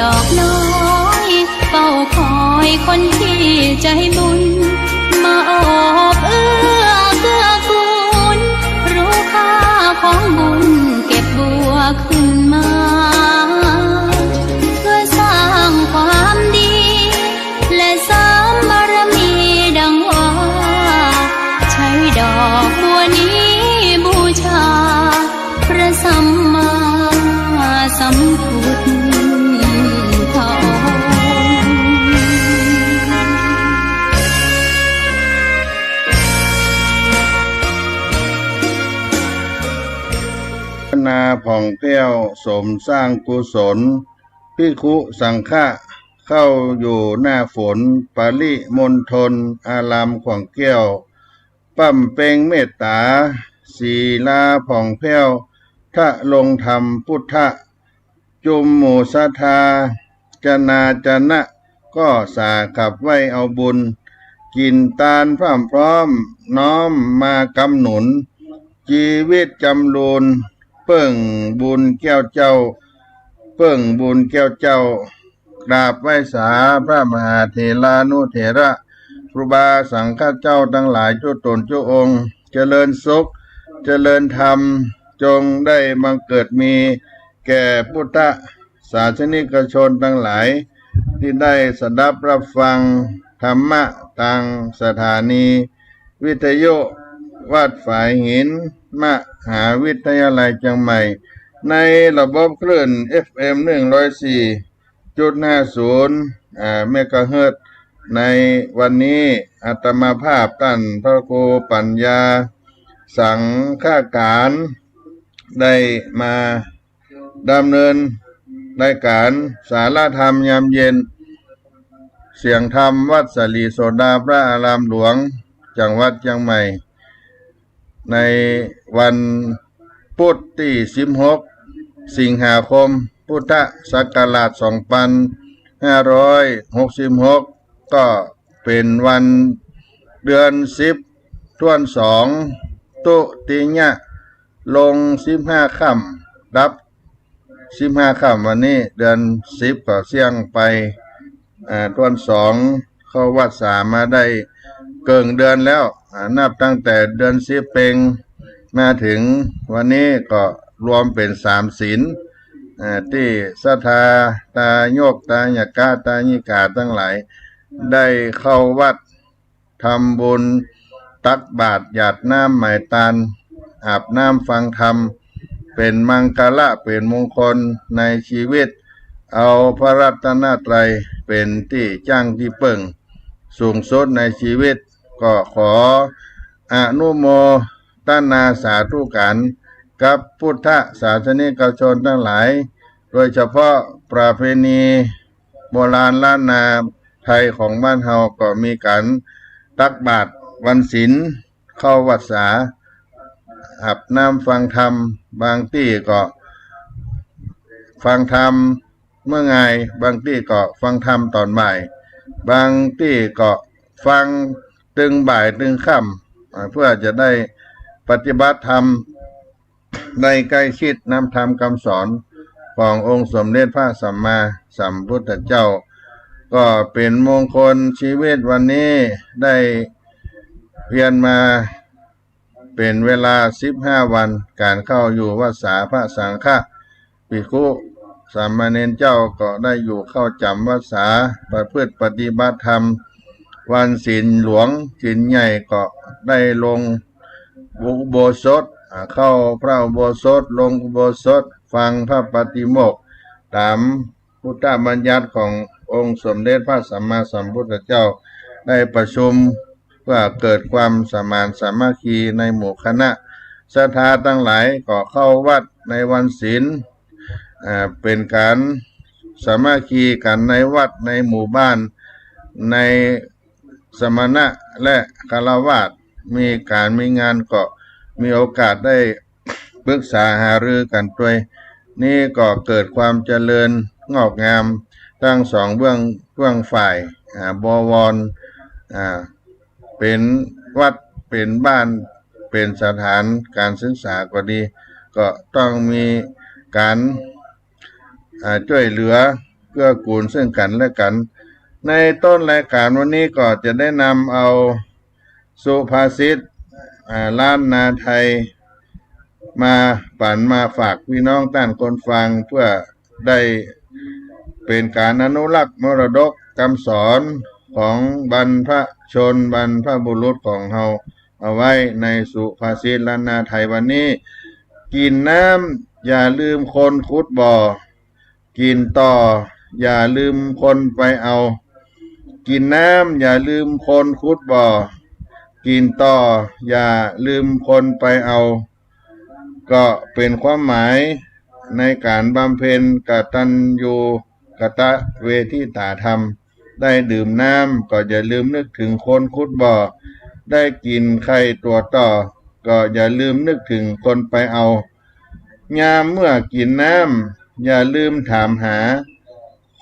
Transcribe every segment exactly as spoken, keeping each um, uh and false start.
ดอกน้อยเฝ้าคอยคนที่ใจบุญ มาโอบเอื้อเกื้อกูล รู้ค่าของบุญเก็บบัวขึ้นมา เพื่อสร้างความดี และเสริมบารมีดังว่า ใช้ดอกบัวนี้บูชา พระสัมมาสัมพุทธองค์ นาผ่องแผ้วสมสร้างกุศล ภิกขุสังฆะเข้าอยู่หน้าฝน ปริมณฑลอารามขวางแก้ว ปำเป็งเมตตา ศีลาผ่องแผ้ว ทะลงธรรมพุทธะ จุมหมู่ศรัทธา จนาจนะ ก็สาขับไหว้เอาบุญ กิ๋นตานพร่ำพร้อม น้อมมากำหนุน จีวิตจำรูน เปิ้งบุญแก้วเจ้า เปิ้งบุญแก้วเจ้า กราบไหว้สาพระมหาเถรานุเถระ ครูบาสังฆะเจ้าตังหลายจุ๊ต๋นจุ๊องค์ เจริญสุข เจริญธรรม จงได้บังเกิดมีแก่พุทธศาสนิกชนตังหลาย ตี้ได้สดับรับฟังธรรมะตางสถานีวิทยุวัดฝายหิน มหาวิทยาลัยเจียงใหม่ ในระบบคลื่น เอฟเอ็ม หนึ่งร้อยสี่จุดห้าศูนย์ อ่า เมกะเฮิรตซ์ ในวันนี้อาตมาภาพต้านพระครูปัญญาสังฆการ ได้มาดำเนินรายการสารธรรมยามเย็น เสียงธรรมวัดสะหลีโสดาพระอารามหลวง จังหวัดเจียงใหม่ ในวันพุธตี้สิบหกสิงหาคม พุทธศักราชสองปันห้าร้อยหกสิบหก ก็เป๋นวันเดือนสิบถ้วนสอง ตุติยะ ลงสิบห้าค่ำ ดับสิบห้าค่ำ วันนี้เดือนสิบก็เสี้ยงไป อ่า ถ้วนสอง เข้าวัสสามาได้เกิ่งเดือนแล้ว อ่า นับตั้งแต่เดือนสิบเป็งมาเถิงวันนี้ก็รวมเป๋นสามศีล อ่า ตี้ศรัทธาตายกตายกะตายิกาตังหลาย ได้เข้าวัด ทำบุญ ตักบาตร หยาดน้ำไหม้ตาน อาบน้ำฟังธรรม เป๋นมังคละ เป๋นมงคลในชีวิต เอาพระรัตนตรัยเป๋นตี้จั้งตี้เปิ้งสูงสุดในชีวิต ก็ขออนุโมทนาสาธุการกับพุทธศาสนิกชนตังหลาย โดยเฉพาะประเพณี โบราณล้านนาไทยของบ้านเฮาก็มีก๋านตักบาตรวันศีล เข้าวัสสา อาบน้ำฟังธรรม บางตี้ก็ฟังธรรมเมื่องาย บางตี้ก็ฟังธรรมต๋อนบ่าย บางตี้ก็ฟังตึงบ่ายตึงค่ำ อ่า เพื่อจะได้ปฏิบัติธรรม ได้ใก้ชิดนำธรรมกำสอนขององค์สมเด็จพระสัมมาสัมพุทธเจ้า ก็เป๋นมงคลชีวิตวันนี้ได้เวียนมาเป๋นเวลาสิบห้าวัน ก๋านเข้าอยู่วัสสา พระสังฆะ ภิกขุสามเณรเจ้าก็ได้อยู่เข้าจ๋ำวัสสา ประพฤติปฏิบัติธรรม วันศีลหลวงศีลใหญ่ก็ได้ลงอุโบสถ อ่า เข้าพระอุโบสถ ลงอุโบสถ ฟังพระปาติโมกข์ ต๋ามพุทธบัญญัติขององค์สมเด็จพระสัมมาสัมพุทธเจ้า ได้ประชุมเพื่อเกิดความสมานสามัคคีในหมู่คณะศรัทธาตังหลาย ก็เข้าวัดในวันศีล อ่า เป๋นก๋านสามัคคีกั๋นในวัดในหมู่บ้าน ในสมณะและฆราวาส มีก๋านมีงานก็มีโอกาสได้ปรึกษาหารือกั๋นตวย นี่ก็เกิดความเจริญงอกงามตังสองเบื้อง เบื้องฝ่าย อ่า บวร อ่า เป๋นวัด เป๋นบ้าน เป๋นสถานก๋านศึกษาก็ดี ก็ต้องมีก๋าน อ่า จ้วยเหลือ เกื้อกูลซึ่งกั๋นและกั๋น ในต้นรายก๋านวันนี้ก็จะได้นำเอาสุภาษิต อ่า ล้านนาไทย มาปั๋นมาฝากปี้น้องต้านคนฟัง เปื้อได้เป๋นก๋านอนุรักษ์มรดกกำสอนของบรรพชนบรรพบุรุษของเฮาเอาไว้ในสุภาษิตล้านนาไทยวันนี้ กิ๋นน้ำอย่าลืมคนขุดบ่อ กิ๋นต่ออย่าลืมคนไปเอา กิ๋นน้ำอย่าลืมคนขุดบ่อ กิ๋นต่ออย่าลืมคนไปเอา ก็เป๋นความหมายในก๋านบำเพ็ญกตัญญูกตเวทิตาธรรม ได้ดื่มน้ำก็อย่าลืมนึกเถิงคนขุดบ่อ ได้กิ๋นไข่ตั๋วต่อก็อย่าลืมนึกเถิงคนไปเอา ยามเมื่อกิ๋นน้ำอย่าลืมถามหา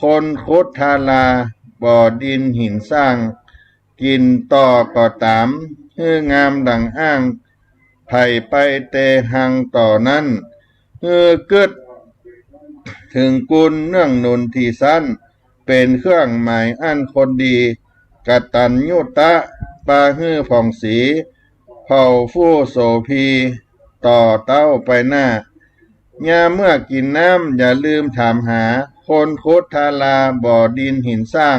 คนขุดทาราบ่อดินหินสร้าง กิ๋นต่อก็ต๋ามหื้องามดั่งอ้าง ใผไปเตฮังต่อนั้น หื้อกึ๊ดเถิงกุณเนื่องหนุนถี่สั้น เป๋นเครื่องหมายอั้นคนดี กตัญญูตะปาหื้อผ่องศรี เผ่าผู้โสภีต่อเต๊าไปหน้า ยามเมื่อกิ๋นน้ำอย่าลืมถามหา คนขุดทาราบ่อดินหินสร้าง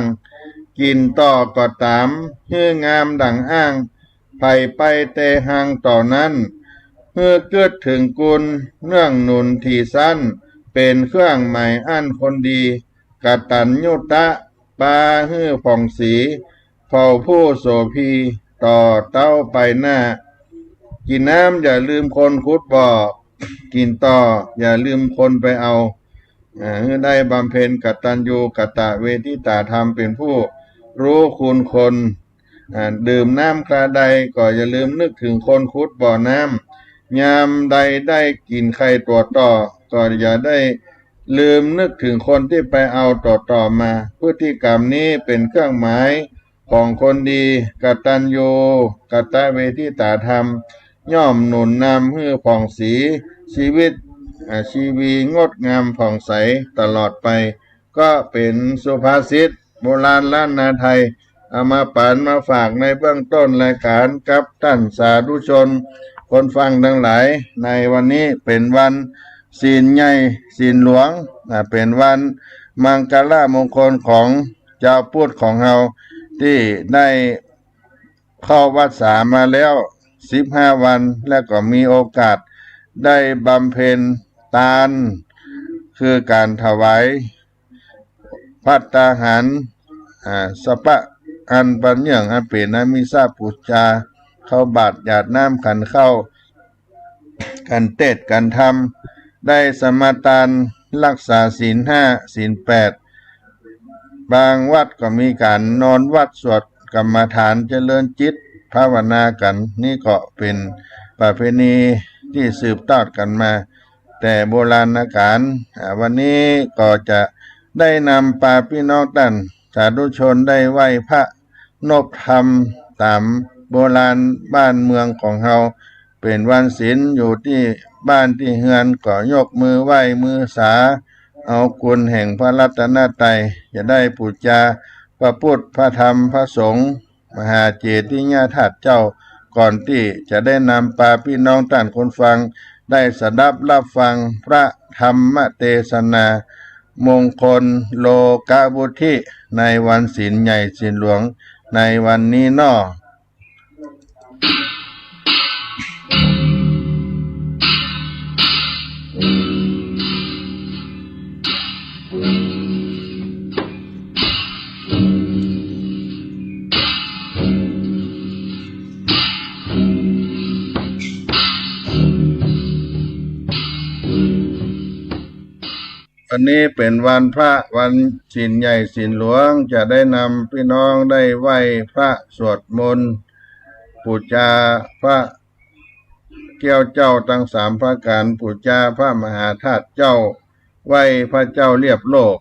กิ๋นต่อก็ต๋ามหื้องามดั่งอ้าง ใผไปเตฮังต่อนั้น หื้อกึ๊ดเถิงกุณเนื่องหนุนถี่สั้น เป๋นเครื่องหมายอั้นคนดี กตัญญูตะปาหื้อผ่องศรี เผ่าผู้โสภีต่อเต๊าไปหน้า กิ๋นน้ำอย่าลืมคนขุดบ่อ กิ๋นต่ออย่าลืมคนไปเอา อ่า หื้อได้บำเพ็ญกตัญญูกตเวทิตาธรรม เป๋นผู้ฮู้คุณคน อ่า ดื่มน้ำคราใดก็อย่าลืมนึกเถิงคนขุดบ่อน้ำ ยามใดได้กิ๋นไข่ตั๋วต่อ ก็อย่าได้ลืมนึกเถิงคนตี้ไปเอาตั๋วต่อมา พฤติกรรมนี้เป๋นเครื่องหมายของคนดี กตัญญูกตเวทิตาธรรม ย่อมหนุนนำหื้อผ่องศรี ชีวิต อ่า ชีวีงดงามผ่องใสตลอดไป ก็เป๋นสุภาษิตโบราณล้านนาไทย เอามาปั๋นมาฝากในเบื้องต้นรายก๋านกับต้านสาธุชนคนฟังตังหลายในวันนี้ เป๋นวันศีลใหญ่ศีลหลวง อ่า เป๋นวันมังคละมงคลของจาวพุทธของเฮา ตี้ได้เข้าวัสสามาแล้วสิบห้าวัน และก็มีโอกาสได้บำเพ็ญตาน คือก๋านถวาย ภัตตาหาร อ่า สะปะ อันปันเยื่องอันเป๋นอามิสปู๋จา ข้าวบาตร หยาดน้ำขันข้าว ขันเตศน์ ขันธรรม ได้สมาตาน รักษาศีลห้า ศีลแปด บางวัดก็มีก๋านนอนวัดสวดกรรมฐานเจริญจิตภาวนากั๋น นี่ก็เป๋นประเพณีตี้สืบทอดกั๋นมา แต่โบราณกาล อ่า วันนี้ก็จะได้นำปาปี้น้องต้านสาธุชนได้ไหว้พระนบธรรมต๋ามโบราณบ้านเมืองของเฮา เป๋นวันศีลอยู่ตี้บ้านตี้เฮือนก็ยกมือไหว้มือสา เอาคุณแห่งพระรัตนตรัย จะได้ปู๋จาพระพุทธ พระธรรม พระสงฆ์ มหาเจติยธาตุเจ้า ก่อนตี้จะได้นำปาปี้น้องต้านคนฟัง ได้สดับฮับฟังพระธรรมเตสนามงคลโลกะวุฒิ ในวันศีลใหญ่ศีลหลวงในวันนี้เนาะ วันนี้เป๋นวันพระ วันศีลใหญ่ศีลหลวง จะได้นำปี้น้องได้ไหว้พระสวดมนต์ ปู๋จาพระแก้วเจ้าตังสามประก๋าน ปู๋จาพระมหาธาตุเจ้า ไหว้พระเจ้าเรียบโลก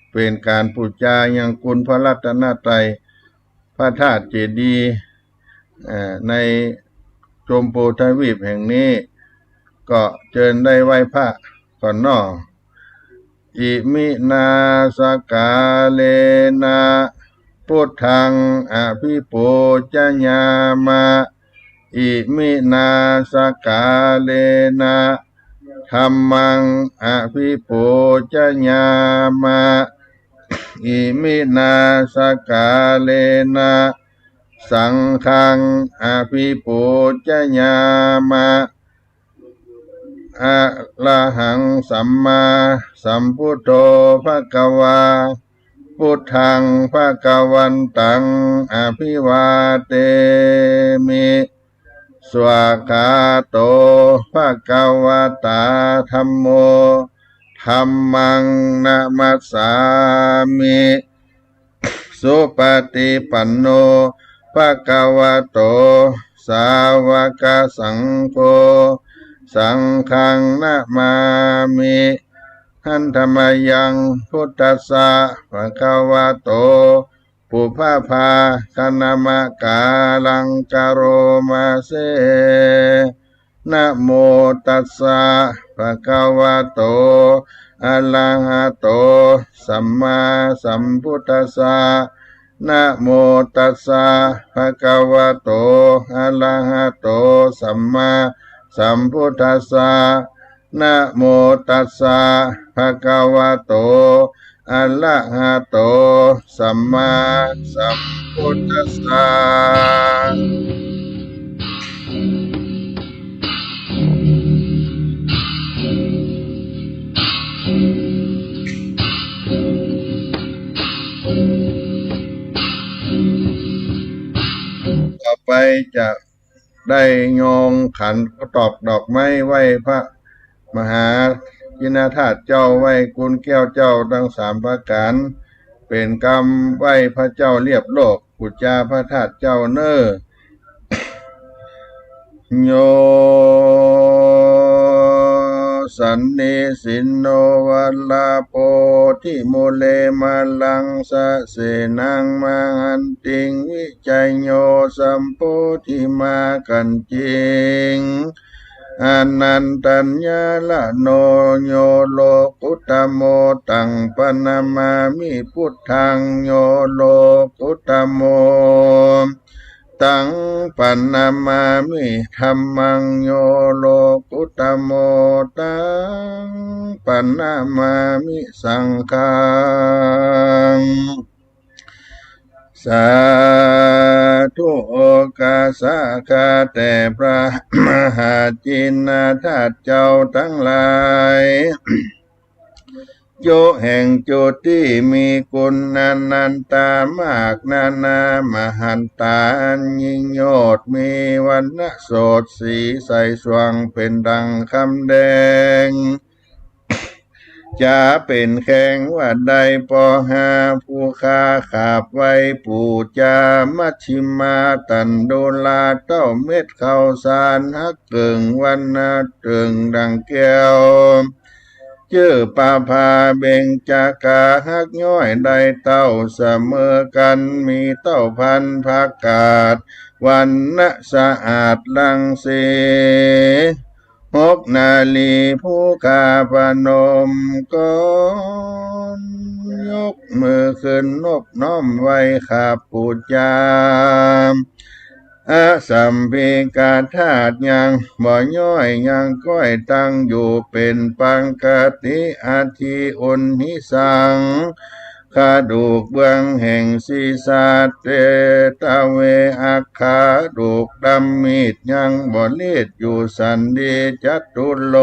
เป๋นก๋านปู๋จายังคุณพระรัตนตรัย พระธาตุเจดีย์ เอ่อ ในชมพูทวีปแห่งนี้ ก็เจิญได้ไหว้พระก่อนเนาะ อิมินาสการะนะ พุทธัง อภิปูจยามะ อิมินาสการะนะ ธัมมัง อภิปูจยามะ อิมินาสการะนะ สังฆัง อภิปูจยามะ อะระหัง สัมมาสัมพุทโธ ภะคะวา พุทธัง ภะคะวันตัง อภิวาเทมิ สวากขาโต ภะคะวะตา ธัมโม ธัมมัง นะมัสสามิ สุปะติปันโน ภะคะวะโต สาวะกะสังโฆ สังฆัง นะมามิ หันทะมะยัง พุทธัสสะ ภะคะวะโต ปุพพะภาคะนะมะกาลัง กะโรมาเส นะโมตัสสะ ภะคะวะโต อะระหะโต สัมมาสัมพุทธัสสะ นะโมตัสสะ ภะคะวะโต อะระหะโต สัมมาสัมพุทธัสสะ นะโมตัสสะ ภะคะวะโต อะระหะโต สัมมาสัมพุทธัสสะ ต่อไปจะได้โยงขันตอกดอกไม้ไหว้พระมหาชินธาตุเจ้า ไหว้กุนแก้วเจ้าตังสามประก๋าน เป๋นกำไหว้พระเจ้าเรียบโลก ปู๋จาพระธาตุเจ้าเน่อ โย สันนิสินโน วะระโพธิมูเล มะลังสะเสนัง มหันติง วิจัยโย สัมโพธิมา กัญจิง อนันตัญญาละโณ โย โลกุตตโม ตังปะนะมามิ พุทธัง โย โลกุตตโม ตังปะนะมามิ ธัมมัง โย โลกุตตโม ตังปะนะมามิ สังฆัง สาธุ โอกาสะ ข้าแต่พระมหาชินธาตุเจ้าตังหลาย จุแห่งจุติมีกุณอนันตามากนานามหันตาอันยิ่งโยชน์ มีวรรณโสตสีใสสว่างเป๋นดั่งคำแดง จ๋าเป๋นแข้งว่าได้ปอหา ผู้ข้าขาบไหว้ปู๋จา มัชฌิมาตันดูลา เต้าเม็ดข้าวสารฮักเกิ่งวรรณะเกิ่งดั่งแก้ว จื้อประภาเบญจกา ฮักย้อยได้เต้าเสมอกั๋น มีเต้าพันธุ์ผักกาด วรรณะสะอาดรังสี หกนารีผู้ข้าประนมก้น ยกมือขึ้นนบน้อมไหว้ขาบปู๋จา อสัมภิกธาตุยังบ่ย้อยยังก้อยตั้งอยู่เป๋นปกติ อธิอุณหิสัง กระดูกเบื้องแห่งศีรษะ เตตะเว อัคขา กระดูกดำมีดยังบ่รีดอยู่สันดี จตุโล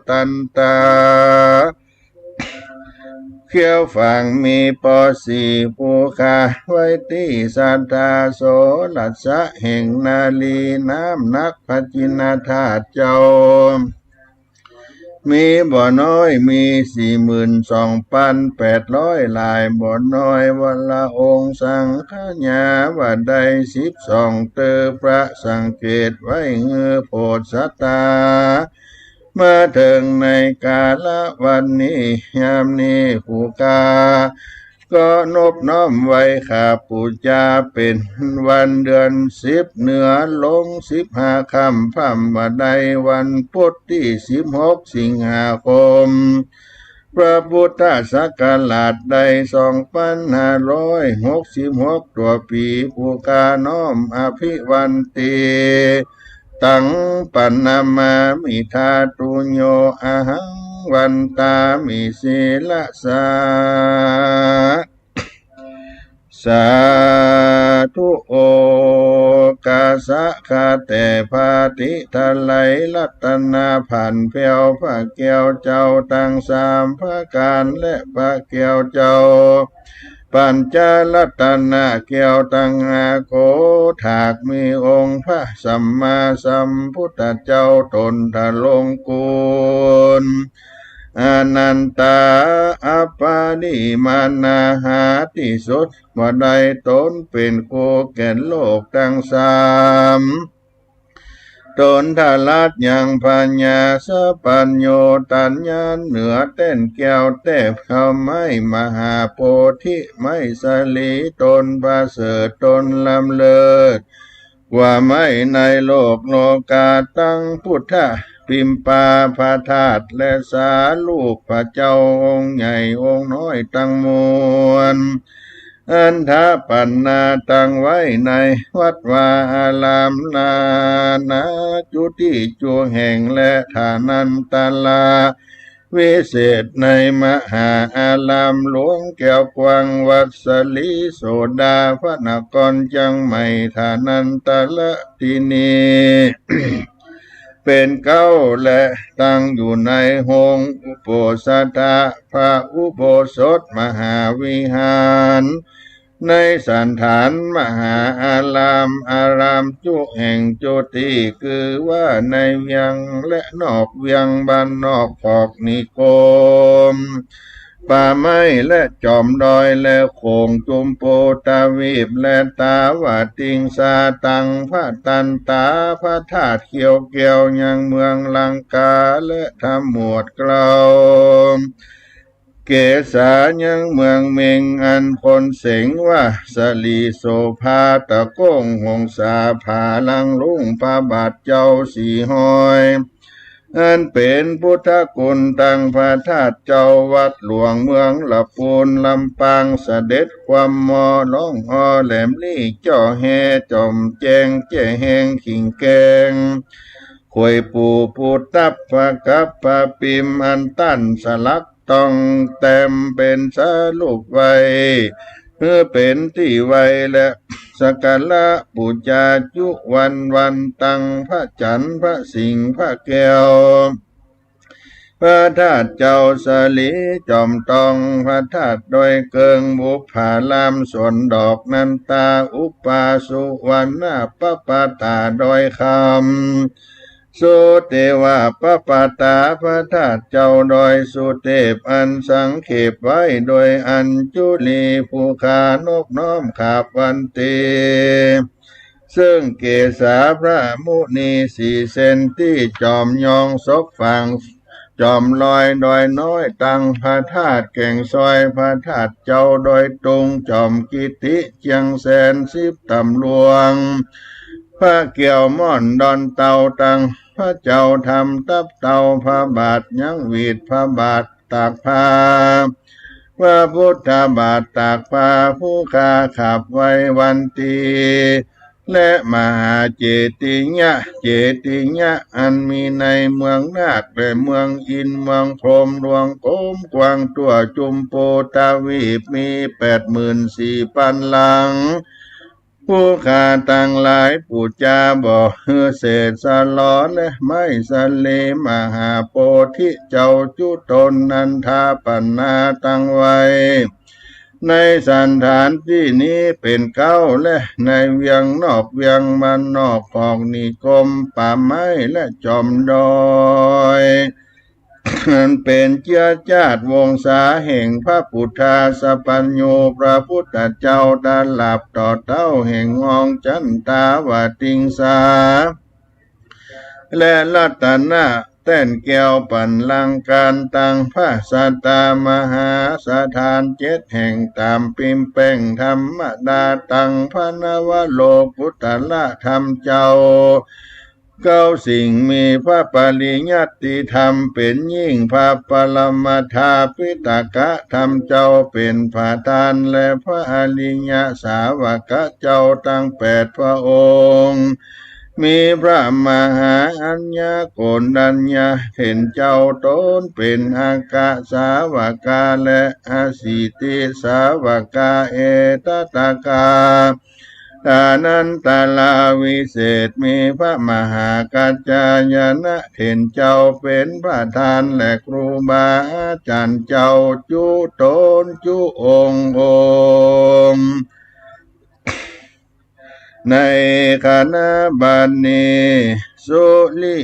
ตันตา เขี้ยวฝางมีปอสี่ ผู้ข้าไว้ตี้สัตถา โสรัสสะแห่งนารี น้ำหนักพระชินธาตุเจ้า มีบ่น้อย มีสี่หมื่นสองปันแปดร้อยหลาย บ่น้อย วรองค์สังขยาว่าได้สิบสองเตื้อ พระสังเกตไว้หื้อโผดสตา มาเถิงในกาละวันนี้ ยามนี้ผู้ข้า ก็นบน้อมไหว้ขาบปู๋จาเป๋นวันเดือนสิบ เหนือลงสิบห้าค่ำ พร่ำว่าได้วันพุธตี้สิบหกสิงหาคม พระพุทธศักราชได้สองปันห้าร้อยหกสิบหก ตั๋วปี๋ ผู้ข้าน้อมอภิวันติ ตัง ปะนะมามิ ทาตุโญ อะหัง วันตามิ สีละสา สาธุ โอกาสะ ข้าแต่ผ้าตี้ทะไลรัตนะ ผ่านแผ้วพระแก้วเจ้าตังสามประก๋าน และพระแก้วเจ้าปัญจรัตนะแก้วตังห้าโกฏ หากมีองค์พระสัมมาสัมพุทธเจ้าต๋นทรงกู๋น อนันตา อัปปะริมาณา หาตี้สุดบ่ได้ ต๋นเป๋นกู้แก่นโลกตังสาม ต๋นทราชยังผญาสัพพัญญู ตัญญาเหนือแต้นแก้วแต๊ เผาไม้มหาโพธิ ไม้สาลี ต๋นประเสริฐ ต๋นล้ำเลิศ กว่าไม้ในโลกโลกา ตังพุทธปิมปาพระธาตุ และสารูปพระเจ้าองค์ใหญ่องค์น้อยตังมวล อัฏฐปัณณา ตั้งไว้ในวัดวาอาราม นานาจุติจุแห่ง และฐานันตระ วิเศษในมหาอารามหลวงแก้วกว้าง วัดสาลีโสดา พระนครเจียงใหม่ ฐานันตระตี้นี้ เป๋นเก๊า และตั้งอยู่ในโฮงอุโบสถะ พระอุโบสถมหาวิหาร ในสันฐานมหาอาราม อารามจุแห่งจุติ คือว่าในเวียงและนอกเวียง บ้านนอกคอกนิคม ป่าไม้และจอมดอยและโขง จุมพูทวีปและตาว่าติงสา ตังพระตันตา พระธาตุเขียวแก้ว ยังเมืองลังกา และทั้งหมวดเกล้า เกสา ยังเมืองเม็ง อันคนเสียงว่าสาลีโสภา ตะโก้งหงสา ผาลังลุ่งพระบาทเจ้าสี่ห้อย อันเป๋นพุทธคุณ ตังพระธาตุเจ้าวัดหลวงเมืองละปูน ลำปาง เสด็จความมอ ร้องออแหลมลี่ เจ้าแฮจ่อมแจ้ง แจ้แฮงขิงแกง ขวยปู่ปูตับ พระกับพระปิม อันต้านสลักต้องแต้มเป๋นสารูปไว้ หื้อเป๋นตี้ไหว้และสักการะปู๋จาจุวันวัน ตังพระจันทร์ พระสิงห์ พระแก้ว พระธาตุเจ้าสาลี จอมตอง พระธาตุดอยเกิง บุพพารามสวนดอก นันตา อุปา สุวรรณปปตา ดอยคำ สุเตวะปปตา พระธาตุเจ้าดอยสุเตพ อันสังเขปไว้โดยอัญจุลี ผู้ข้านบน้อมขาบวันตี ซึ่งเกศาพระมุนีสี่เส้น ตี้จอมยองศพฝาง จอมลอยดอยน้อย ตังพระธาตุแก่งซอย พระธาตุเจ้าดอยตุง จอมกิติเจียงแสน สิบต๋ำหลวง พระแก้วม่อนดอนเต่า ตังพระเจ้าธรรมตับเต่า พระบาทยังหวีด พระบาทตากผ้า พระพุทธบาทตากผ้า ผู้ข้าขาบไว้วันตี และมหาเจติยะ เจติยะ อันมีในเมืองนาคและเมืองอินทร์ เมืองพรหม หลวงโกมกว้าง ทั่วจุมพูทวีป มีแปดหมื่นสี่ปันหลัง ผู้ข้าตังหลายปู๋จาบ่หื้อเสร็จสะหลอ และไม้สาลีมหาโพธิเจ้าจุตน นันทปัณณา ตั้งไว้ในสันฐานตี้นี้เป๋นเก๊า และในเวียงนอกเวียง บ้านนอกคอกนิคม ป่าไม้และจอมดอย อันเป๋นเจื้อจาติวงศาแห่งพระปุทธาสัพพัญญูพระพุทธเจ้า ตราบต่อเต้าแห่งองค์จันตาวติงสา และรัตนะแต้นแก้วปันลังก์ ตังพระสตามหาสถานเจ็ดแห่ง ต๋ามปิมแป้งธรรมดา ตังพระนวโลกุตตรธรรมเจ้า เก้าสิ่งมีพระปริยัติธรรมเป๋นยิ่ง พระปรมัตถาปิฎกธรรมเจ้าเป๋นประธาน และพระอริยสาวกเจ้าตังแปดพระองค์ มีพระมหาอัญญาโกณฑัญญะเถรเจ้าตนเป๋นอัคคสาวกา และอสิติสาวกา เอตตะกา อานันตราวิเศษ มีพระมหากัจจายนะเถรเจ้าเป๋นประธาน และครูบาอาจ๋ารย์เจ้าจุตนจุองค์องค์ ในขณะบัดนี้ สุริ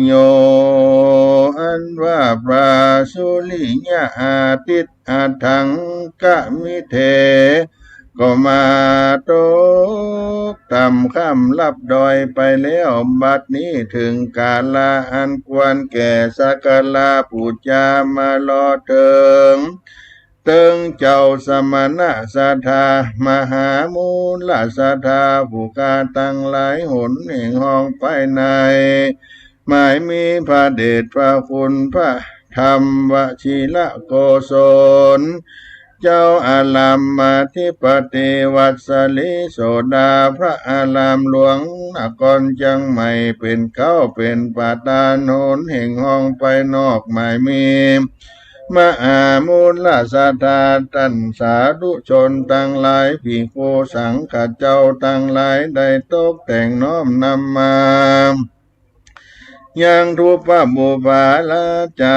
โย อันว่าพระสุริยะอาทิตย์ อัฏฐังคมิเท ก็มาตกต่ำค่ำลับดอยไปแล้ว บัดนี้เถิงกาละอันควรแก่สักการะปู๋จามารอเถิง เติงเจ้าสมณะศรัทธา มหามูลศรัทธา ผู้ข้าตังหลายหนแห่งห้องไปใน หมายมีพระเดชพระคุณพระธรรมวชิรโกศล เจ้าอารามอธิปติวัสลีโสดา พระอารามหลวงนครเจียงใหม่ เป๋นเก๊าเป๋นประธานหนแห่งห้องไปนอก หมายมี มหามูลศรัทธา ต้านสาธุชนตังหลาย ภิกขุสังฆะเจ้าตังหลาย ได้ตกแต่งน้อมนำมา ยังธูปะบุปผาราจา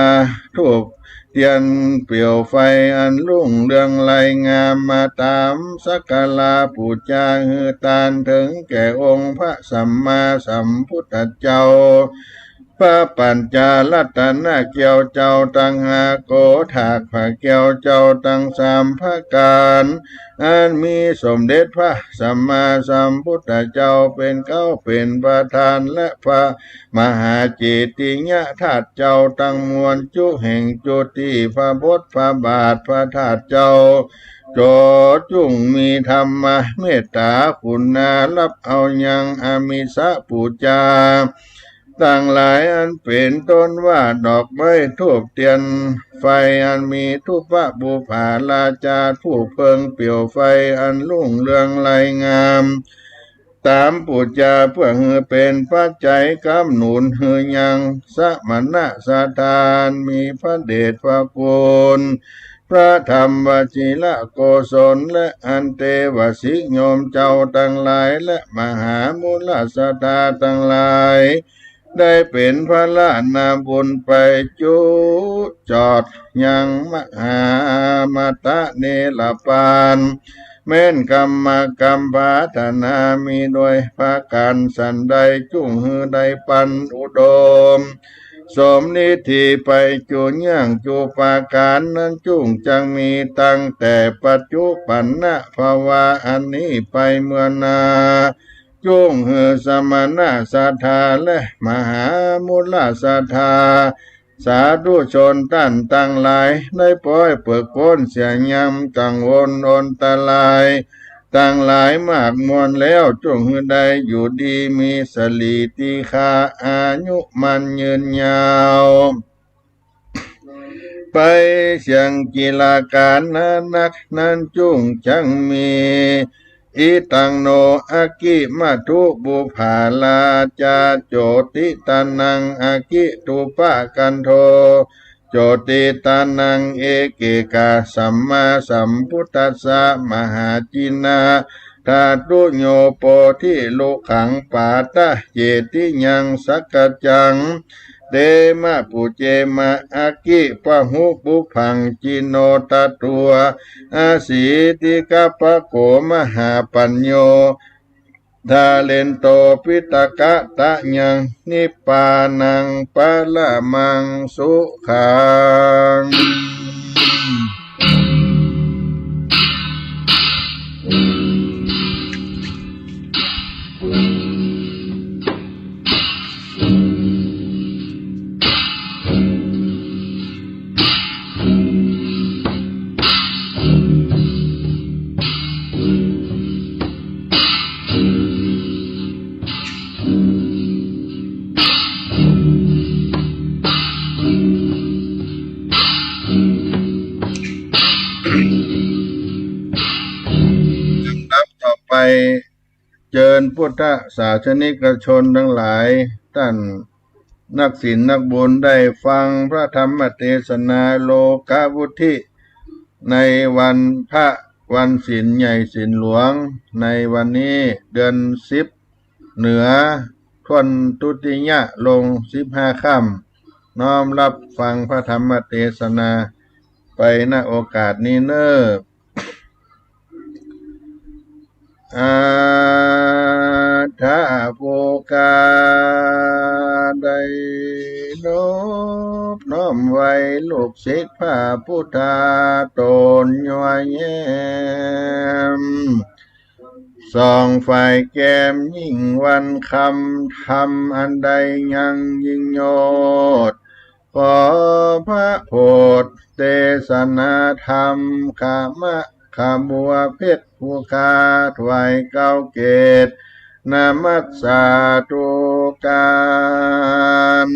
ธูปเตียนเปลวไฟอันรุ่งเรืองไลงาม มาตามสักการะปู๋จาหื้อตานเถิงแก่องค์พระสัมมาสัมพุทธเจ้า พระปัญจรัตนะแก้วเจ้าตังห้า โกฏฐากพระแก้วเจ้าตังสามประก๋าน อันมีสมเด็จพระสัมมาสัมพุทธเจ้าเป๋นเก๊าเป๋นประธาน และพระมหาเจติยธาตุเจ้าตังมวล จุแห่งจุติ พระบทพระบาทพระธาตุเจ้า จ๋อจุ่งมีธรรมเมตต๋าคุณา ฮับเอายังอามิสปู๋จา ตังหลายอันเป๋นต้นว่าดอกไม้ธูปเตียนไฟ อันมีธูปะบุปผาราจา ธูปเพลิงเปลวไฟอันรุ่งเรืองไลงาม ตามปู๋จาเปื้อหื้อเป๋นปัจจัยกำหนุนหื้อยังสมณะศรัทธา มีพระเดชพระคุณ พระธรรมวชิรโกศล และอันเตวสิกโยมเจ้าตังหลาย และมหามูลศรัทธาตังหลาย ได้เป๋นพลานาบุญไปจุจอดยังมหาอมตะเนรปาน แม้นกรรมกรรมปรารถนามีโดยประก๋านสันใด จุ่งหื้อได้ปันอุดม สมฤทธิไปจุเยื่องจุประก๋านนั้น จุ่งจักมีตั้งแต่ปัจจุปันนะภวาอันนี้ไปเมืองหน้า จุ่งหื้อสมณะศรัทธาและมหามูลศรัทธา สาธุชนต้านตังหลาย ได้ป๊อยเปิกป๊นเสียยังกังวลอันตรายตังหลายมากมวลแล้ว จุ่งหื้อได้อยู่ดีมีสะหลีตีฆา อายุมั่นยืนยาว ไปเสี้ยงกิ๋ลก๋านนานัก นั้นจุ่งจักมี อิตังโน อะกิมัตถุปุพพาราจา โจติตานัง อะกิตุปะกันโท โจติตานัง เอเกกะสัมมาสัมพุทธัสสะ มหาจินะ ธาตุโย โพธิลุขัง ปาตะเจติยัง สักกัจจัง เตมะปุเจมะ อะกิปะหุปุพพัง จิโนตะตัว อะสีติกะปะโก มหาปัญโญ ทาเรนโต ปิตะกะตะยัง นิปปานังปะระมังสุขัง เจิญพุทธศาสนิกชนตังหลาย ต้านนักศีลนักบุญได้ฟังพระธรรมเตสนาโลกะวุทิ ในวันพระ วันศีลใหญ่ศีลหลวง ในวันนี้เดือนสิบ เหนือถ้วนทุติยะลงสิบห้าค่ำ น้อมรับฟังพระธรรมเตสนาไป ณ โอกาสนี้เน่อ อาถาภูกาได้นบน้อมไหว้ลูกศิษย์พระพุทธาต๋นยัวแย้ม ส่องฝ่ายแก้มยิ่งวันคำ ธรรมอันใดยังยิ่งยอด ขอพระโพธิเตสนาธรรม ขมะขบัวเพชรภูคา ถวายเกล้าเกศ นมัสสาธุการ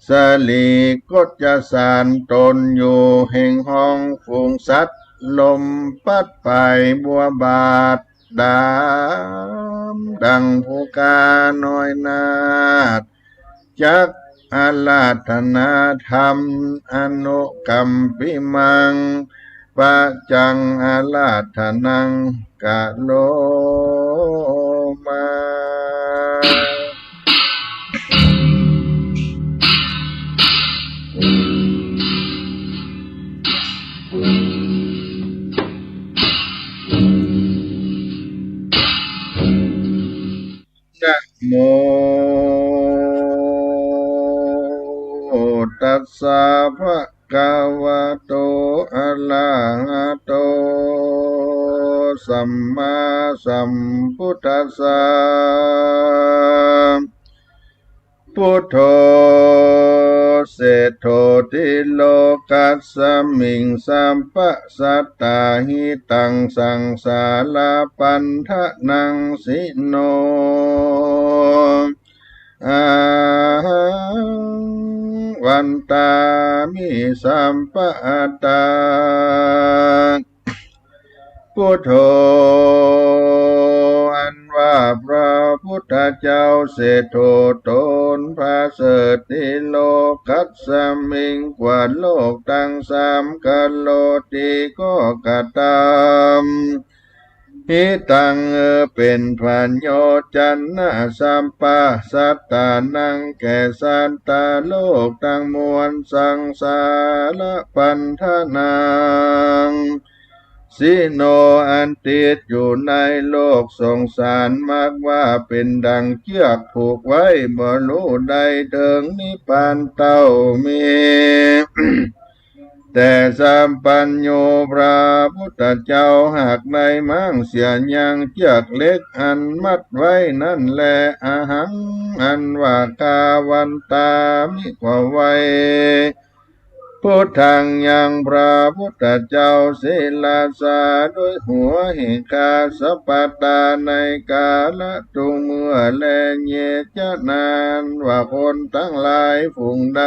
สรีคตสารตนอยู่แห่งห้องฝูงสัตว์ ลมปัดไปบัวบาท ดำดังภูกาน้อยนาฏ จักอาราธนาธรรม อนุกัมปิมัง ปัจจังอาราธนัง กะโรมา นะโม ตัสสะ ภะคะวะโต อะระหะโต สัมมาสัมพุทธัสสะ พุทโธ เศรษโฐ ติโลกัสสมิง สัพพะสัตตา หิตัง สังสารปันทะนัง สิโน อะหัง วันตามิ สัพพะอัตตา พุทโธ อันว่าพระพุทธเจ้าเศรษโฐต๋นประเสริฐ ติโลกัสสมิง กว่าโลกตังสาม กะโรติ ก็กระตำ หิตัง เออ เป๋นประโยชน์ จะนะ สัพพะสัตตานัง แก่สัตตโลกตังมวล สังสารปันทะนัง สิโน อันติดอยู่ในโลกสงสาร มักว่าเป๋นดังเจื้อกผูกไว้ บ่ฮู้ได้เถิงนิพพานเต้ามี แต่สัพพัญญูพระพุทธเจ้าหากได้ม้างเสียยังเจื้อกเหล็กอันมัดไว้นั้นแล อะหัง อันว่าข้า วันตามิ ขวาไว้ พุทธัง ยังพระพุทธเจ้า ศิรสา โดยหัวแห่งข้า สัพพะตา ในกาละทุกเมื่อแล เย จะ นั้นว่าคนตังหลายฝูงใด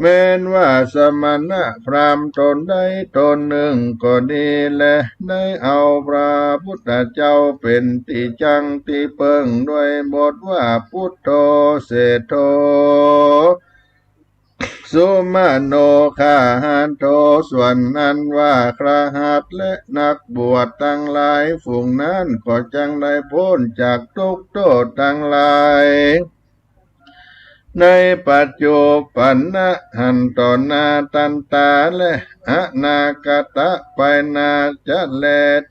แม้นว่าสมณะพราหมณ์ต๋นใดต๋นนึ่งก็ดีแล ได้เอาพระพุทธเจ้าเป๋นตี้จั้งตี้เปิ้ง ด้วยบทว่า พุทโธ เศรษโฐ สุมโน คหัตโถ ส่วนอันว่าคฤหัสถ์และนักบวชตังหลายฝูงนั้น ก็จักได้ป๊นจากตุ๊กข์โต้ษตังหลาย ในปัจจุปันนะหั้น ต่อหน้าตันตา และอนาคตะไปหน้าจะแล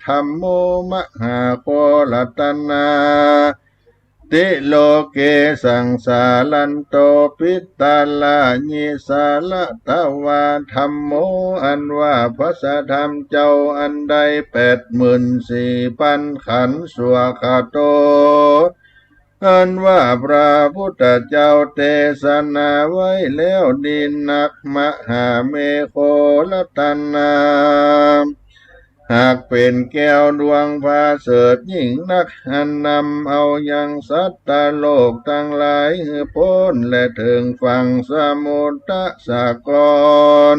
ธัมโม มหาโค รัตนา ติโลเก สังสารันโต ปิตาละ ยิสาละ ตะวา ธัมโม อันว่าพระสัทธรรมเจ้าอันใดแปดหมื่นสี่ปันขันธ์ สวาคาโต อันว่าพระพุทธเจ้าเตสนาไว้แล้วดีนัก มหาเมโข รัตนา หากเป๋นแก้วดวงประเสริฐยิ่งนัก อันนำเอายังสัตตโลกตังหลายหื้อป๊นและเถิงฝั่งสมุทรสาคร